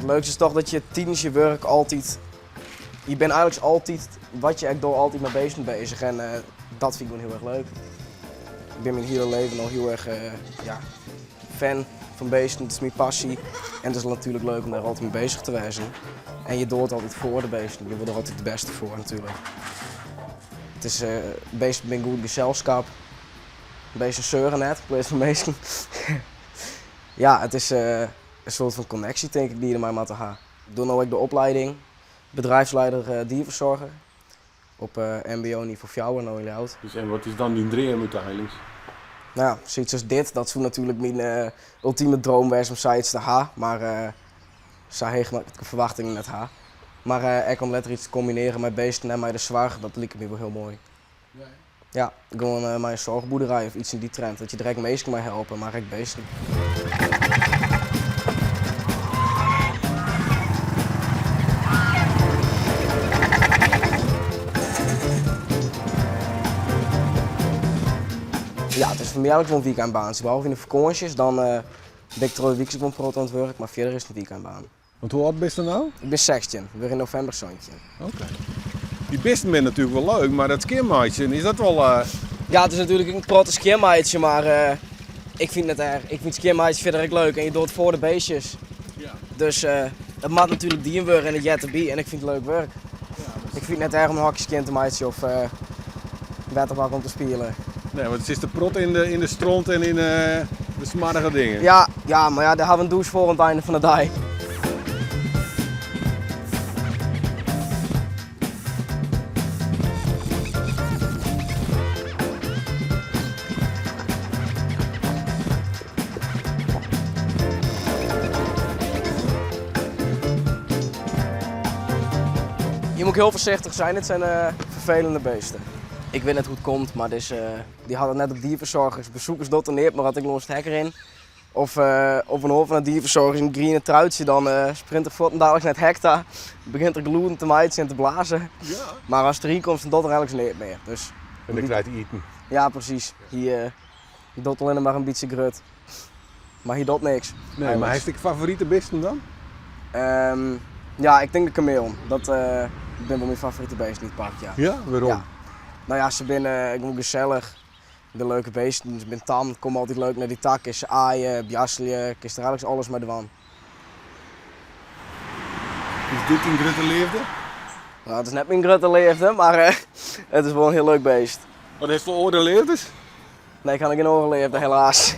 Leukste is toch dat je tidens je wurk altyd, je bent eigenlik altyd, wat je ek docht, altyd mei beesten bezich en dat fyn ik gewoan hiel erch leuk. Ik bin myn hiele leven al hiel erch ja, fan fan beesten, it is myn passy en it is natuerlik leuk om dêr altyd mei bezich te wêzen. En je docht it altyd foar de beesten, je wol der altyd it bêste foar natuerlik. It is, beesten binne goed geselskap, beesten seure net yn pleats fan minsken. Ja, it is in soart fan konneksje tink ik dy't je dermei moatte ha. Ik doch no ek de oplieding bedrijfsleider dierverzorger op mbo nivo fjouwer no yn Ljouwert. Dus en wat is dan dyn dream úteinliks? No ja, sayts as dit, dat soe natuerlik myn ultime droom wêze om sayts te ha, mar sa heech moat ik de ferwachtingen net ha. Mar ek om letter iets te kombinearjen mei beesten en mei de soarch, dat liket my wol hiel moai. Ja, gewoan mei in soarchboerderij of iets yn dy trend, dat je der ek minsken mei helpe, mar ek beesten. Ja, it is foar my eigentlik wol in wykeinbaantsje. Behalve yn de fakânsjes, dan bin ik troch de wyks ek wol in protte oan it wurk, mar fierder is it in wykeinbaan. Want hoe âld bist no? Ik bin 16, wurd yn novimber 17. Oké. Dy bisten binne natuerlik wol leuk, mar dat skjinmeitsjen, is dat wol... Uh... Ja, it is natuerlik in protte skjinmeitsjen, mar uh, ik fyn it net erch. Ik fyn skjinmeitsjen fierder ek leuk en je docht it foar de beestjes. Ja. Dus uh, dat moat natuerlik dien wurde en it heart derby en ik fyn it leuk wurk. Ja, ik fyn it net erch om in hokje skjin te meitsjen of uh, wetterbak om te spielen. Nee, want it is te protte yn de, yn de stront en yn de smoarge dingen. Ja, ja, mar ja, dêr hawwe we in dûs foar oan it ein fan de dei. Hier moet ik heel voorzichtig zijn, dit zijn uh, vervelende beesten. Ik weet net hoe't it komt, mar dizze, dy hat it net op dierfersoargers. Besikers docht er neat, mar as ik lâns it hek rin of op in oar fan de dierfersoargers yn it griene truitsje, dan sprint er fuortendaliks nei it hek ta, begjint er gelûden te meitsjen en te blazen. Ja. Mar ast deryn komst, dan docht er eigentlik neat mear. Dus, En dan krijt hy iten. Ja, presys. Hy docht allinnich mar in bytsje grut. Mar hy docht niks. Nee, mar hast ek favorite bisten dan? Ja, ik tink de kamelen. Dat binne wol myn favorite beesten yn it park, ja. Ja, wêrom? Ja. No ja, se binne gewoan gesellich. Binne leuke beesten. Se binne tam, komme altyd leuk nei dy ta. Kinst se aaie, bjasselje, kinst der eigentlik alles mei dwaan. Is dit dyn grutte leafde? No, it is net myn grutte leafde, mar it is wol in hiel leuk beest. Wat hast wol oare leafdes? Nee, ik ha noch gjin oare leafde, helaas.